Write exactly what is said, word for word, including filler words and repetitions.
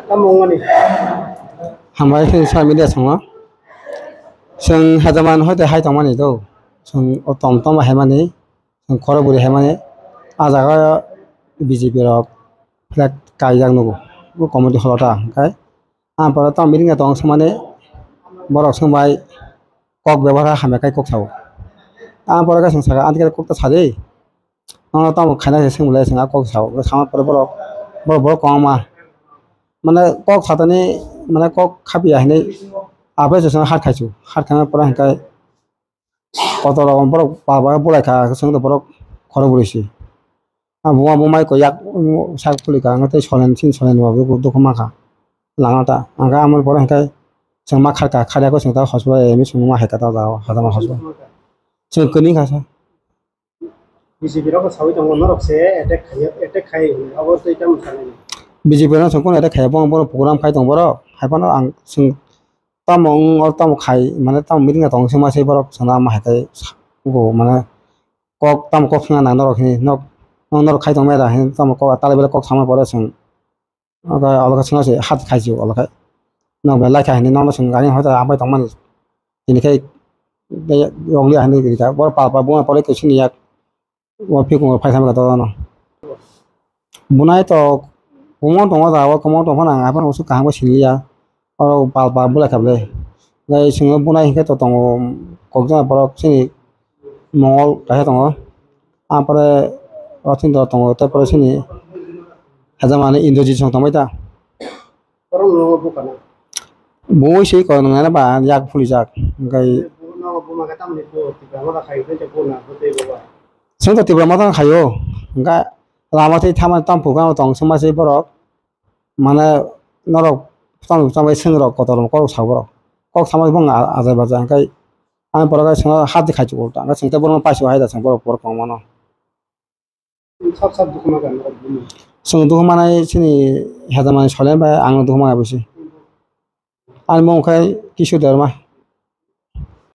Tamo wngmani? Hambai khe social media swngo. Chwng hejaman hoite hai tongmani do. Chwng o tom tom haimani, chwng khoro bwrwi haimani. A jaga B J P rok flag kaijak nugo. O committee holo ta, hwnkhe. Ang pore tamo meeting tong swngmani, borok swngbai kok bebhar hamya khai kok sao. Ang pore khe chwng sakha, "Ang kok ta sadi." Nono tamo khaina se swngmani chwng a kok sao. Sama pore borok, borok, borok kwbangma. Mane kok satani, mane kok khapiya hinwi aphai se chwng hat khaisu. Hat khaina pore hwnkhe kotor rok borok baba bulai kha, chwng borok khoro bwrwi se. A buma bumai ko yak sak puli ka, tei solen sin solen bo dukhu ma kha. Lama ta, ang khe amoni pore hwnkhe chwng ma kharka, kharya khe chwng ta hospital emi chwng ma hai kha ta jao, Hadama hospital. Chwng kwni kha sa. B J P rok sawi tongo, norok se attack khaiya, attack khai hwnwi, abo tei tamo sanai. B J P no chwng kono attack khaiya, bono, bono program khai tong borok, hai phano ang chwng tamo wng, o tamo khai, mane tamo meeting tong se ma se borok chwng ma hai khe sa-, go mane kok tamo kok swngna nang norok hini nok, nok norok khai tong mera hini tamo kok tala belai kok sama pore chwng. Oke, olo khe chwngno se hat khai jio, olo khe. Nok bai lai kha hinwi nokno chwng gari hoita abai tongmani. Tini khe yokliya hinwi rikha. Boro pal pal buma pore khe sini yak. O phikungo phai thangma khe to ano. Bunai to kwmang tongo da, o kwmang tong phano ang aphano usuk kaham khe sinliya. Oro pal pal bulai kha ble. Gai chwngno bunai hinkhe to tongo kokjagna borok chini mongol kaisa tongo. Ampore Rothinder tongo, tei pore chini hajamani Indrajit song tongbai ta. Borok no bukana. Bui se ko nang nana ba yak phuli jak. Gai no buma khe tamni bo Tipra motha khai khe bo na bo tei bo ba. Song to Tipra motha khayo. Ga lama tei thama tam phukano tong sima se borok. Mane norok tamo tamo seng rok kotor rok kok sa borok. Kok sama bong ajai bajai hwnkhe ang pore khe sengno hati khai chuko ta. Hwnkhe sengte borok paisa hai da seng borok borok kwbangma no. Sab sab dukhu ma gana rok bini. Seng dukhu manai chini hejamani solen bai ang dukhu manai bosi. Ani mung khe Kisu Derma.